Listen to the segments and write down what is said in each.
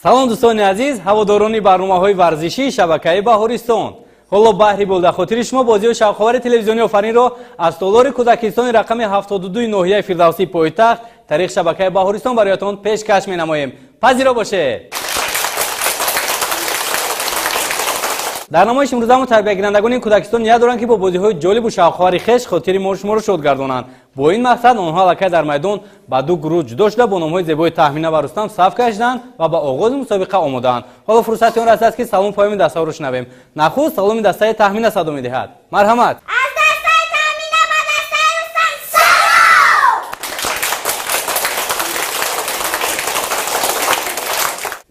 Салом дӯстони азиз, ҳаводорони барномаҳои варзишии шабакаи Баҳористон. Ҳоло баҳри болдахотири шумо бозиҳои шавқовари телевизионии Офаринро аз толори Кӯдакистони рақами 72 ноҳияи Фирдавсии пойтахт тариқ шабакаи Баҳористон бароятон пешкаш менамоем. Пазиро бошед. Дар намоиши имрӯзамо тарбиягирандагони кӯдакистон ният доранд, ки бо бозиҳои ҷолибу шавқовари хеш хотири мо шуморо шод гардонанд. Бо ин мақсад онҳо аллакай дар майдон ба ду гурӯҳ ҷудо шуда, бо номҳои зебои Таҳмина ва Рустам саф кашиданд ва ба оғози мусобиқа омодаанд. Ҳоло фурсати он расидааст, ки салому паёми дастаҳоро шунавем. Нахуст саломи дастаи Таҳмина садо медиҳад. Марҳамат. Аз дастаи Таҳмина ба дастаи Рустам салом!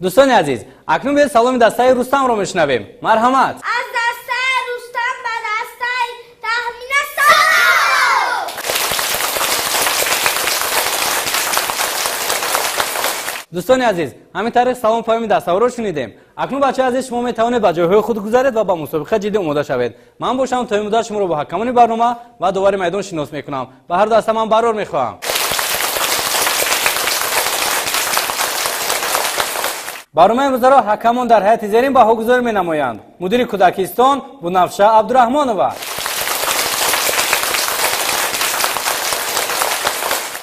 Дӯстони азиз, акнун биёед саломи дастаи Рустамро мешунавем. Марҳамат. Аз дастаи Рустам ба дастаи Таҳмина салом! Дӯстони азиз, ҳамин тариқ салому паёми дастаҳоро шунидем. Акнун бачаи азиз, шумо метавонед ба ҷойҳои худ гузаред ва ба мусобиқа ҷиддӣ омода шавед. Ман бошам то ин муддат шуморо бо ҳакамони барнома ва довари майдон шинос мекунам. Ба ҳар даста ман барор мехоҳам. Барномаи имрӯзаро ҳакамон дар ҳайати зерин баҳогузорӣ менамоянд. Мудири Кӯдакистон Бунафша Абдураҳмонова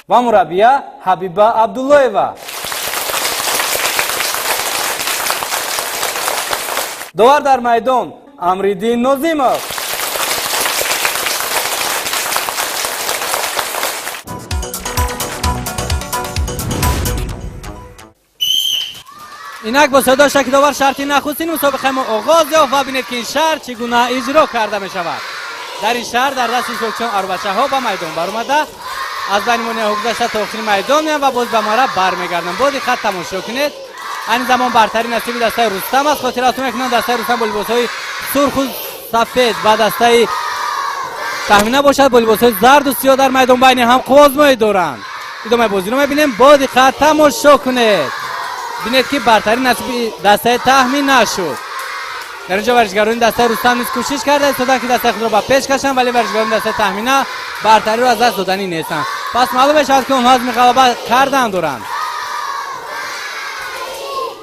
ва мураббия Ҳабиба Абдуллоева. Довар дар майдон Амриддин Нозимов. Инак бо садо шаки довар шарти нахустини мусобиқаи мо оғоз ёфт ва бинед, ки ин шарт чӣ гуна иҷро карда мешавад. Дар ин шаҳр дар дасти иштирокчиён арӯбачаҳо ба майдон баромада, аз байни монеаҳо гузашта то охири майдон меянд ва боз ба мара бармегарданд. Бо диққат тамошо кунед. Айни замон бартарӣ насиби дастаи Рустам аст. Хотиратон мекунам, дастаи Рустам бо либосҳои сурху сафед ва дастаи Таҳмина бошад бо либосҳои зарду сиёҳ дар майдон байни ҳам қувваозмоӣ доранд. Идомаи бозиро мебинем, бо диққат тамошо кунед. Бинед, ки бартарӣ насиби дастаи Таҳмина шуд. Дар инҷо варзишгарони дастаи Рустам низ кӯшиш карда истоданд, ки дастаи худро ба пеш кашанд, вале варзишгарони дастаи Таҳмина бартариро аз даст доданӣ нестанд. Пас маълум мешавад, ки онҳо азми ғалаба кардан доранд.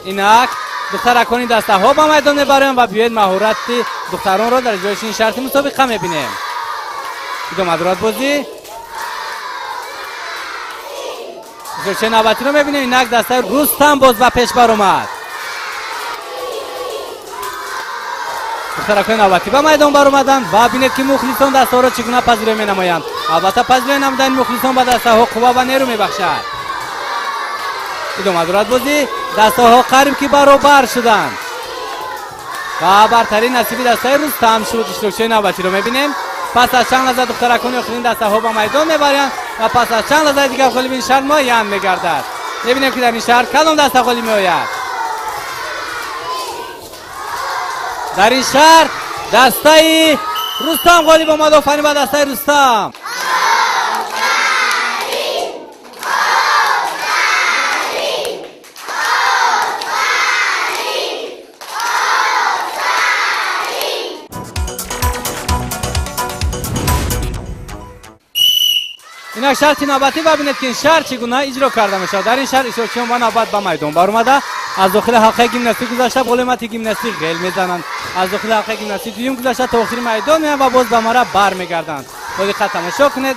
Инак духтаракони дастаҳо ба майдон мебаранд ва биёед маҳорати духтаронро дар иҷроиши ин шарти мусобиқа мебинем. Идома дорад бозӣ. Иштирокчиёни навбатиро мебинем. Инак дастаи Рустам боз ба пеш баромад. Духтаракони навбатӣ ба майдон баромаданд ва бинед, ки мухлисон дастаҳоро чӣ гуна пазироӣ менамоянд. Албатта, пазироӣ намудани мухлисон ба дастаҳо қувва ва нерӯ мебахшад. Идома дорад бозӣ. Дастаҳо қариб ки баробар шуданд ва бартарӣ насиби дастаи Рустам шуд. Иштирокчиёни навбатиро мебинем. Пас аз чанд лаҳза духтаракони охирини дастаҳо ба майдон мебаранд ва пас аз чанд лаҳзаи дигар ғолиби ин шаҳр муайян мегардад. Мебинем, ки дар ин шаҳр кадом даста ғолиб меояд. Дар ин шаҳр дастаи Рустам ғолиб омад. Офарин ба дастаи Рустам. Инак шарти навбатӣ ва бинед, ки ин шарт чӣ гуна иҷро карда мешавад. Дар ин шаҳр иштирокчиён ба навбат ба майдон баромада, аз дохили ҳалқаи гимнастик гузашта, болои мати гимнастик ғел мезананд. Аз дохили ҳалқаи гимнастик дуюм гузашта, то охири майдон меянд ва боз ба мара бармегарданд. Бо диққат тамошо кунед.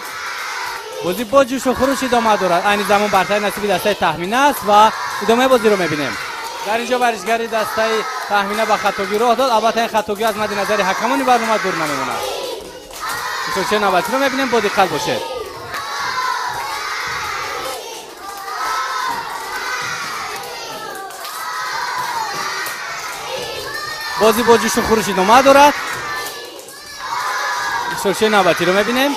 Бозӣ бо ҷӯшу хуруш идома дорад. Айни замон бартари насиби дастаи Таҳмина аст ва идомаи бозиро мебинем. Дар инҷо варзишгари дастаи Таҳмина ба хатогӣ роҳ дод. Албатта, ин хатогӣ аз мадди назари ҳакамони барнома дур намемонад. Иштирокчиёни навбатиро мебинем, бо диққат бошед. Бозӣ бо ҷӯшу хуруш идома дорад. Иштирокчиёни навбатиро мебинем.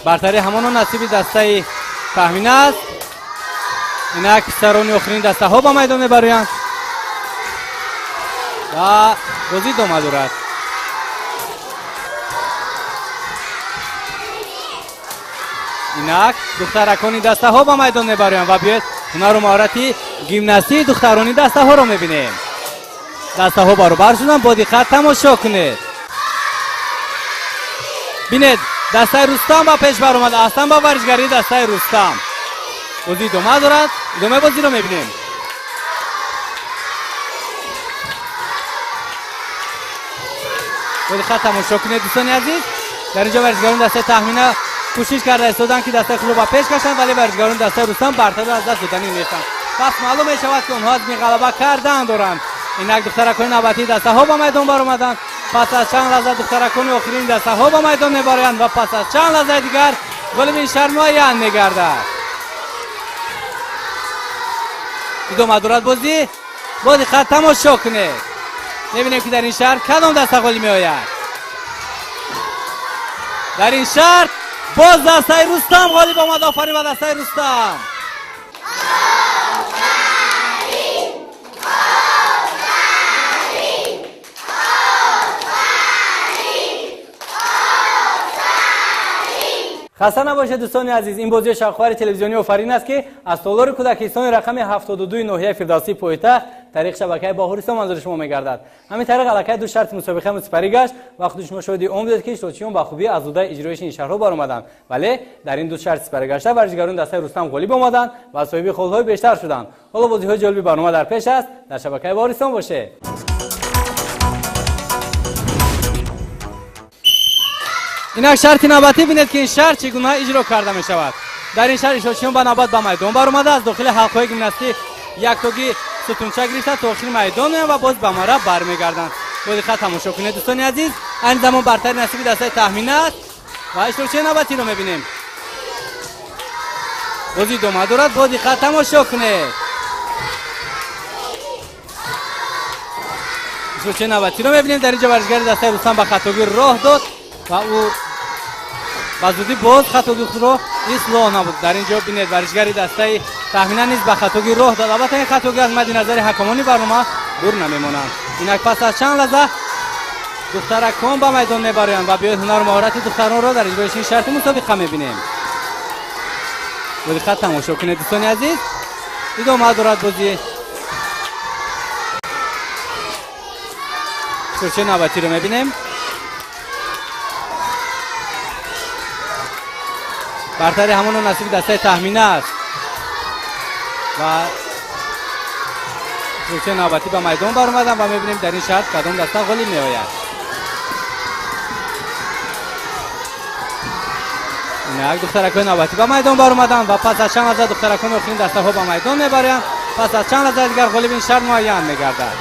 Бартарӣ ҳамоно насиби дастаи Таҳмина аст. Инак писарони охирини дастаҳо ба майдон мебароянд ва бозӣ идома дорад. Инак духтаракони дастаҳо ба майдон мебароянд ва биёед ҳунару маҳорати гимнастии духтарони дастаҳоро мебинем. Дастаҳо баробар шуданд, бо диққат тамошо кунед. Бинед, Дастаи Рустам ба пеш баромад. Аслан ба варзишгарии дастаи Рустам. Бозӣ идома дорад. Идомаи бозиро мебинем. Бо диққат тамошо кунед, дӯстони азиз. Дар инҷо варзишгарони дастаи Таҳмина кӯшиш карда истоданд, ки дастаи худро ба пеш кашанд, вале варзишгарони дастаи Рустам бартариро аз даст додани нестанд. Пас маълум мешавад, ки онҳо аз ғалаба кардан доранд. Инак духтаракони навбатии дастаҳо ба майдон баромаданд. Пас аз чанд лаҳза духтаракони охирини дастаҳо ба майдон мебароянд ва пас аз чанд лаҳзаи дигар ғолиби ин шаҳр муайян мегардад. Идома дорад бозӣ. Бо диққат тамошо кунед. Мебинем, ки дар ин шаҳр кадом даста ғолиб меояд. Дар ин шаҳр боз дастаи Рустам ғолиб омад. Офарин ба дастаи Рустам. Хаста набошед, дӯстони азиз. Ин бозии шавқовари телевизионии Офарин аст, ки аз толори кӯдакистони рақами 72 ноҳияи Фирдавсии пойтахт тариқи шабакаи Баҳористон манзури шумо мегардад. Ҳамин тариқ аллакай ду шарти мусобиқа сипарӣ гашт ва худи шумо шоҳиди он будед, ки иштирокчиён ба хубӣ аз ӯҳдаи иҷроиши ин шаҳрҳо баромаданд. Вале дар ин ду шарт сипарӣ гашта варзишгарони дастаи Рустам ғолиб омаданд ва соҳиби холҳои бештар шуданд. Ҳоло бозиҳои ҷолиби барнома дар пеш аст. Дар шабакаи Баҳористон бошед. Инак шарти навбатӣ. Бинед, ки ин шарт чӣ гуна иҷро карда мешавад. Дар ин шаҳр иштирокчиён ба навбат ба майдон баромада, аз дохили ҳалқаҳои гимнастӣ яктогӣ сутунча гирифта то охири майдон меоянд ва боз ба мара бармегарданд. Бо диққат тамошо кунед, дӯстони азиз. Айни замон бартари насиби дастаи Таҳмина аст ва иштирокчиёни навбатиро мебинем. Бозӣ идома дорад. Бо диққат тамошо кунед. Иштирокчиёни навбатиро мебинем. Дар инҷо варзишгари дастаи Рустам ба хатогӣ роҳ дод ва ӯ ба зудӣ боз хатогии худро ислоҳ намуд. Дар ин ҷо бинед, варзишгари дастаи Таҳмина низ ба хатогӣ роҳ дод. Албатта, ин хатогӣ аз мадди назари ҳакамони барнома дур намемонанд. Инак пас аз чанд лаҳза духтаракон ба майдон мебароянд ва биёед ҳунару маҳорати духтаронро дар иҷроиши ин шарти мусобиқа мебинем. Бо диққат тамошо кунед, дӯстони азиз. Идома дорад бозӣ. Иштирокчиёни навбатиро мебинем. Бартари ҳамоно насиби дастаи Таҳмина аст ва иштирокчиёни навбатӣ ба майдон баромаданд ва мебинем, дар ин шарт кадом даста ғолиб меояд. Инак духтаракони навбатӣ ба майдон баромаданд ва пас аз чанд лаҳза духтаракони охирини дастаҳо ба майдон мебароянд. Пас аз чанд лаҳзаи дигар ғолиби ин шарт муайян мегардад.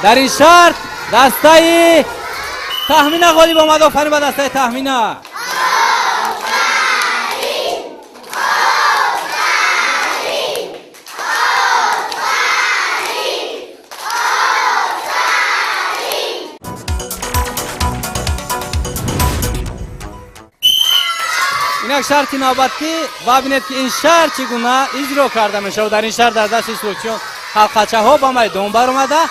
Дар ин шарт дастаи Таҳмина ғолиб омад. Офарин ба дастаи Таҳмина. Инак шарти навбатӣ ва бинед, ки ин шарт чӣ гуна иҷро карда мешавад. Дар ин шарт дар дасти иштирокчиён ҳалқачаҳо ба майдон баромада,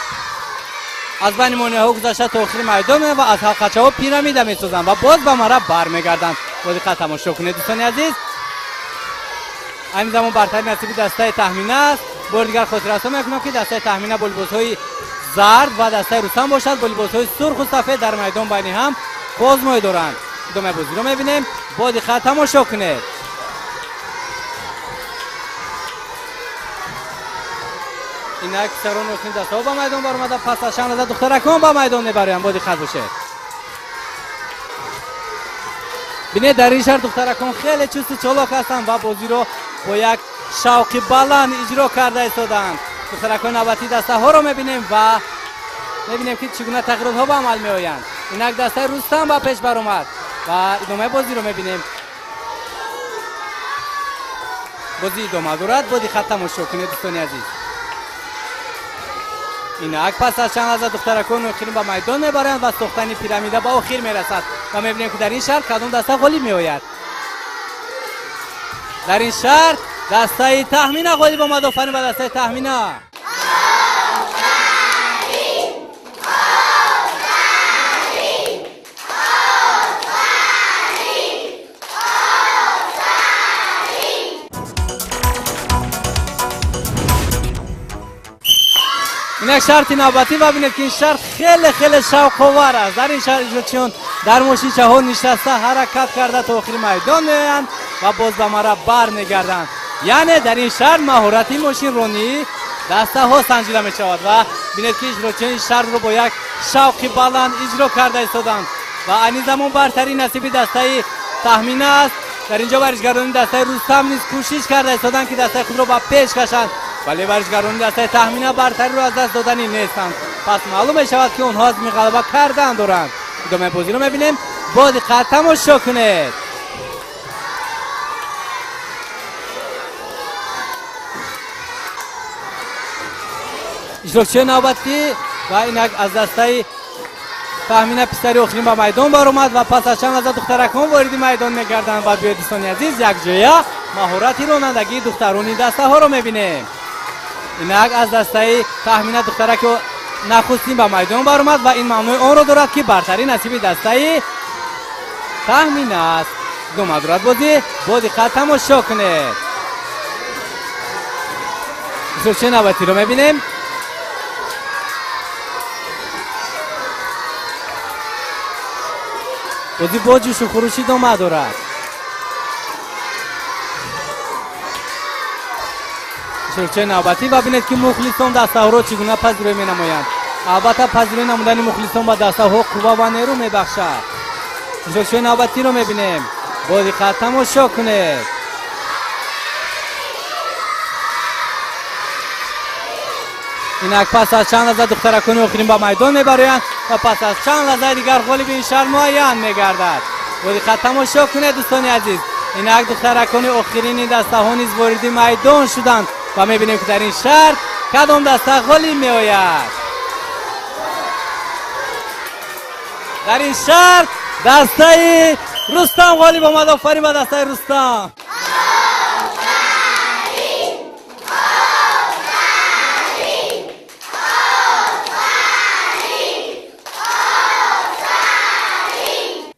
аз байни монеаҳо гузашта то охири майдон меоянд ва аз ҳалқачаҳо пирамида месозанд ва боз ба мара бармегарданд. Бо диққат тамошо кунед, дӯстони азиз. Айни замон бартари насиби дастаи Таҳмина аст. Бори дигар хотиррасон мекунам, ки дастаи Таҳмина бо либосҳои зард ва дастаи Рустам бошад бо либосҳои сурху сафед дар майдон байни ҳам бозмоӣ доранд. Идомаи бозиро мебинем. Бо диққат тамошо кунед. Инак писарони охирини дастаҳо ба майдон баромада, пас аз чанд лаҳза духтаракон ба майдон мебароянд. Бо диққат бошед. Бинед, дар ин шаҳр духтаракон хеле чусту чолок ҳастанд ва бозиро бо як шавқи баланд иҷро карда истодаанд. Духтаракони навбатии дастаҳоро мебинем ва мебинем, ки чӣ гуна тағйиротҳо ба амал меоянд. Инак дастаи Рустам ба пеш баромад ва идомаи бозиро мебинем. Бозӣ идома дорад. Бо диққат тамошо кунед, дӯстони азиз. Инак пас аз чанд лаҳза духтаракон охирин ба майдон мебаранд ва сохтани пирамида ба охир мерасад ва мебинем, ки дар ин шаҳр кадом даста ғолиб меояд. Дар ин шаҳр дастаи Таҳмина ғолиб омад. Офарин ба дастаи Таҳмина. Инак шарти навбатӣ ва бинед, ки ин шарт хеле хеле шавқовар аст. Дар ин шарт иштирокчиён дар мошинчаҳо нишаста, ҳаракат карда то охири майдон меоянд ва боз ба мара бармегарданд. Яъне дар ин шарт маҳорати мошинронии дастаҳо санҷида мешавад. Ва бинед, ки иштирокчиён ин шартро бо як шавқи баланд иҷро карда истоданд ва айни замон бартарӣ насиби дастаи Таҳмина аст. Дар инҷо варзишгарони дастаи Рустам низ кӯшиш карда истоданд, ки дастаи худро ба пеш кашанд, вале варзишгарони дастаи Таҳмина бартариро аз даст доданӣ нестанд. Пас маълум мешавад, ки онҳо азми ғалаба кардан доранд. Идомаи бозиро мебинем, бо диққат тамошо кунед. Иштирокчиёни навбатӣ ва инак аз дастаи Таҳмина писари охирин ба майдон баромад ва пас аз чанд лаҳза духтаракон вориди майдон мегарданд. Ва биёед, дӯстони азиз, якҷоя маҳорати ронандагии духтарони дастаҳоро мебинем. Инак аз дастаи Таҳмина духтараки нахустин ба майдон баромад ва ин маънои онро дорад, ки бартарӣ насиби дастаи Таҳмина аст. Идома дорад бозӣ, бо диққат тамошо кунед. Иштирокчиёни навбатиро мебинем. Бозӣ бо ҷӯшу хуруш идома дорад. Иштирокчиёни навбатӣ ва бинед, ки мухлисон дастаҳоро чӣ гуна пазироӣ менамоянд. Албатта, пазироӣ намудани мухлисон ба дастаҳо қувва ва нерӯ мебахшад. Иштирокчиёни навбатиро мебинем, бо диққат тамошо кунед. Инак пас аз чанд лаҳза духтаракони охирин ба майдон мебароянд ва пас аз чанд лаҳзаи дигар ғолиби ин шаҳр муайян мегардад. Бо диққат тамошо кунед, дӯстони азиз. Инак духтаракони охирини дастаҳо низ вориди майдон шуданд ва мебинем, ки дар ин шаҳр кадом даста ғолиб меояд. Дар ин шаҳр дастаи Рустам ғолиб омад. Офарин ба дастаи Рустам.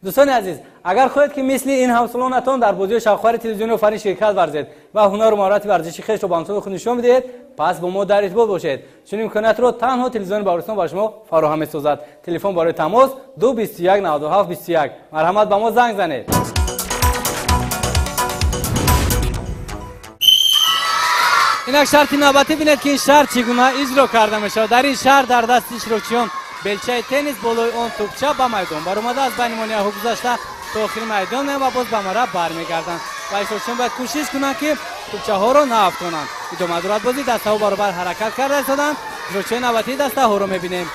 Дӯстони азиз, агар хоҳед, ки мисли ин ҳамсолонатон дар бозиҳои шавқовари телевизиони Офарин ширкат варзед ва ҳунару маҳорати варзиши хешро ба ҳамсолони худ нишон бидиҳед, пас бо мо дар иртибот бошед. Чунин имкониятро танҳо телевизиони Баҳористон ба шумо фароҳам месозад. Телефон барои тамос 2 21 97 21. Марҳамат, ба мо занг занед. Инак шарти навбатӣ. Бинед, ки ин шарт чӣ гуна иҷро карда мешавад. Дар ин шарт дар дасти иштирокчиён белчаи теннис, болои он тӯбча, ба майдон баромада, аз байни монеаҳо гузашта то охири майдон меоянд ва боз ба мара бармегарданд ва иштирокчиён бояд кӯшиш кунанд, ки тӯбчаҳоро наафтонанд. Идома дорад бозӣ, дастаҳо баробар ҳаракат карда истоданд. Иштирокчиёни навбатии дастаҳоро мебинем,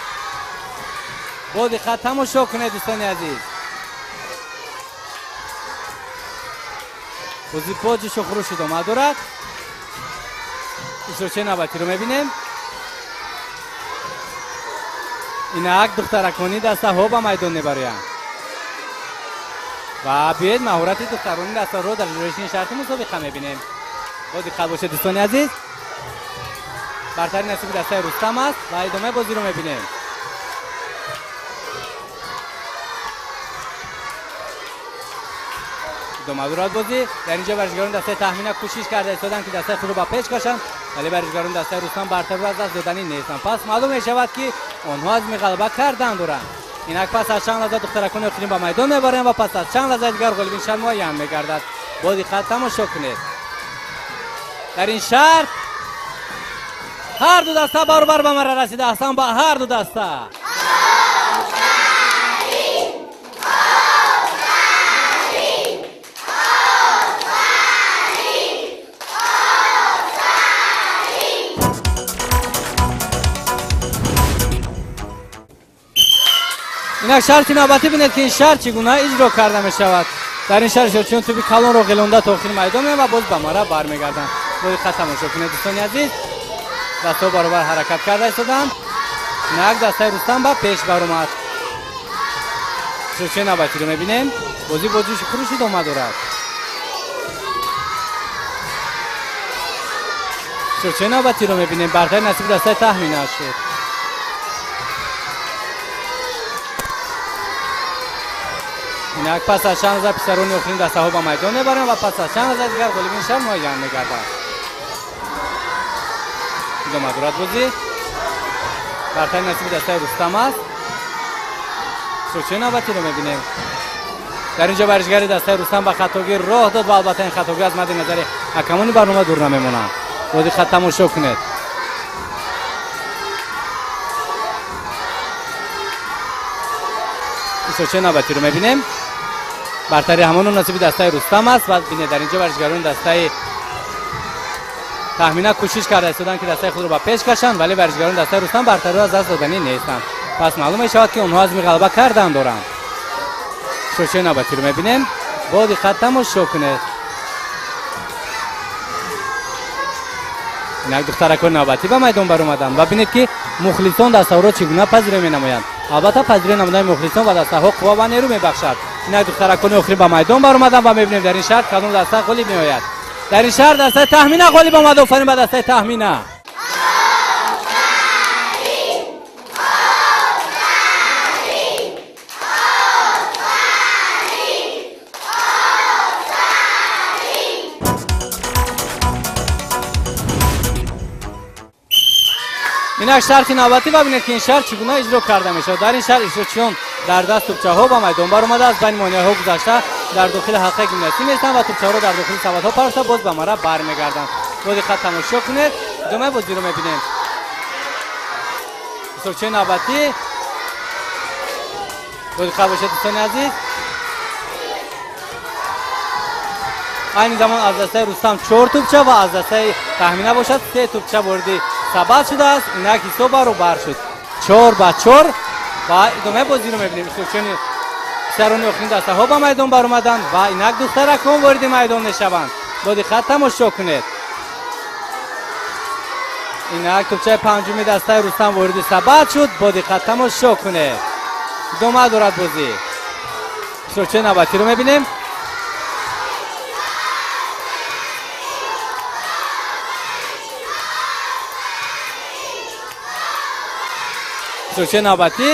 бо диққат тамошо кунед, дӯстони азиз. Бозӣ бо ҷӯшу хуруш идома дорад. Иштирокчиёни навбатиро мебинем. Инак духтаракони дастаҳо ба майдон мебароянд ва биёед, маҳорати духтарони дастаҳоро дар иҷроиши ин шарти мусобиқа мебинем. Бо диққат бошед, дӯстони азиз. Бартари насиби дастаи Рустам аст ва идомаи бозиро мебинем. Идома дорад бозӣ. Дар инҷо варзишгарони дастаи Таҳмина кӯшиш карда истоданд, ки дастаи худро ба пеш кашанд, вале варзишгарони дастаи Рустам бартариро аз даст доданӣ нестанд. Пас маълум мешавад, ки онҳо азми ғалаба кардан доранд. Инак пас аз чанд лаҳза духтаракони охирин ба майдон мебаранд ва пас аз чанд лаҳзаи дигар ғолиби ин шарт муайян мегардад. Бо диққат тамошо кунед. Дар ин шарт ҳар ду даста баробар ба мара расида. Аҳсан ба ҳар ду даста. Инак шарти навбатӣ. Бинед, ки ин шарт чӣ гуна иҷро карда мешавад. Дар ин шарт иштирокчиён тӯби калонро ғелонда то охири майдон меоянд ва боз ба мара бармегарданд. Бо диққат тамошо кунед, дӯстони азиз. Дастҳо баробар ҳаракат карда истоданд. Инак дастаи Рустам ба пеш баромад. Иштирокчиёни навбатиро мебинем. Бозӣ бо ҷӯшу хуруш идома дорад. Иштирокчиёни навбатиро мебинем. Бартари насиби дастаи Таҳмина шуд. Инак пас аз чанд лаҳза писарони охирини дастаҳо ба майдон мебаранд ва пас аз чанд лаҳзаи дигар ғолиби ин шарт муайян мегардад. Идома дорад бозӣ. Бартари насиби дастаи Рустам аст. Иштирокчиёни навбатиро мебинем. Дар инҷо варзишгари дастаи Рустам ба хатогӣ роҳ дод ва албатта ин хатогӣ аз мадди назари ҳакамони барнома дур намемонанд. Бо диққат тамошо кунед. Иштирокчиёни навбатиро мебинем. Бартари ҳамоно насиби дастаи Рустам аст ва бинед, дар инҷо варзишгарони дастаи Таҳмина кӯшиш карда истоданд, ки дастаи худро ба пеш кашанд, вале варзишгарони дастаи Рустам бартариро аз даст доданӣ нестанд. Пас маълум мешавад, ки онҳо азми ғалаба кардан доранд. Иштирокчиёни навбатиро мебинем. Бо диққат тамошо кунед. Инак духтаракони навбатӣ ба майдон баромаданд ва бинед, ки мухлисон дастаҳоро чӣ гуна пазиро менамоянд. Албатта, пазирои намудани мухлисон ба дастаҳо қувва ва нерӯ мебахшад. Инак духтаракони охирин ба майдон баромаданд ва мебинем, дар ин шаҳр кадом даста ғолиб меояд. Дар ин шаҳр дастаи Таҳмина ғолиб омад. Офарин ба дастаи Таҳмина. Инак шарти навбатӣ ва бинед, ки ин шарт чӣ гуна иҷро карда мешавад. Дар ин шарт иштирокчиён дар даст тӯбчаҳо ба майдон баромада, аз байни монеаҳо гузашта, дар дохили ҳалқаи гимнастӣ меистанд ва тӯбчаҳоро дар дохили сабадҳо партофта, боз ба мара бармегарданд. Бо диққат тамошо кунед. Идомаи бозиро мебинем. Иштирокчиёни навбатӣ, бо диққат бошед, дӯстони азиз. Айни замон аз дастаи Рустам 4 тӯбча ва аз дастаи Таҳмина бошад 3 тӯбча вориди сабад шудааст. Инак ҳисоб баробар шуд, 4-4, ва идомаи бозиро мебинем. Иштирокчиёни писарони охирин дастаҳо ба майдон баромаданд ва инак духтаракон вориди майдон мешаванд. Бо диққат тамошо кунед. Инак тӯбчаи панҷуми дастаи Рустам вориди сабад шуд. Бо диққат тамошо кунед. Идома дорад бозӣ. Иштирокчиёни навбатиро мебинем. Иштирокчиёни навбатӣ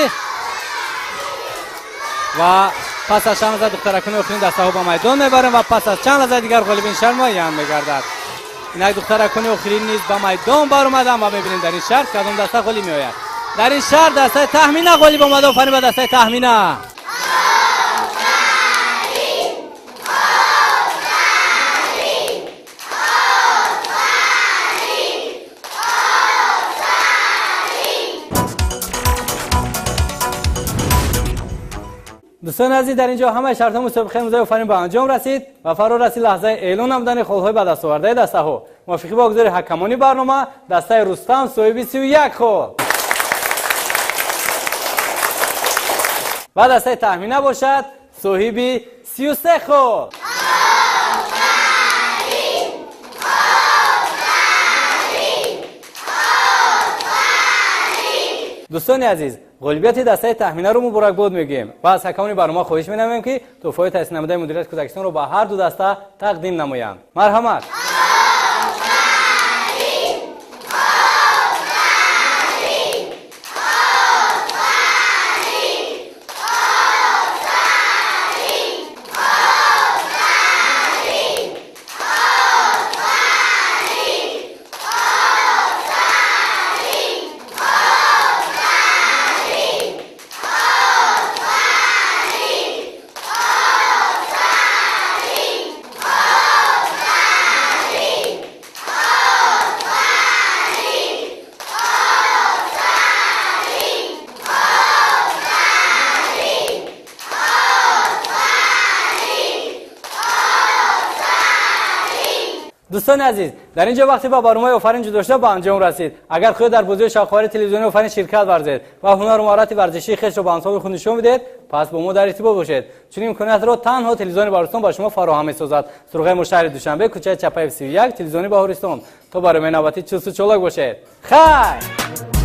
ва пас аз чанд лаҳза духтаракони охирин дастаҳо ба майдон мебарем ва пас аз чанд лаҳзаи дигар ғолиби ин шаҳр муайян мегардад. Инак духтаракони охирин низ ба майдон баромаданд ва мебинем, дар ин шаҳр кадом даста ғолиб меояд. Дар ин шаҳр дастаи Таҳмина ғолиб омада. Офарин ба дастаи Таҳмина. Дӯстони азиз, дар инҷо ҳамаи шартҳо мусобиқаи музои офарин ба анҷом расид ва фаро расид лаҳзаи эълон намудани холҳои ба даст овардаи дастаҳо. Мувофиқи бо ҳакамони барнома, дастаи Рустам соҳиби 31 хол ва дастаи Таҳмина бошад соҳиби 33 хол. Дӯстони азиз, ғолибияти дастаи Таҳминаро муборакбод мегӯем ва аз ҳакамони барнома хоҳиш менамоем, ки тӯҳфаҳои таъсис намудаи мудирияти кӯдакистонро ба ҳар ду даста тақдим намоянд. Марҳамат. Дӯстони азиз, дар инҷо вақте ба барномаи офарин ҷудо шуда ба анҷом расид. Агар худ дар бозиҳои шавқовари телевизиони офарин ширкат варзед ва ҳунару маҳорати варзишии хешро ба ансоби худ нишон бидиҳед, пас бо мо дар иртибот бошед. Чунин имкониятро танҳо телевизиони Баҳористон ба шумо фароҳам месозад. Суроғаи мо шаҳри Душанбе, кӯчаи Чапаев 31, телевизиони Баҳористон. То барномаи навбатӣ чусту чолок бошед. Хайр.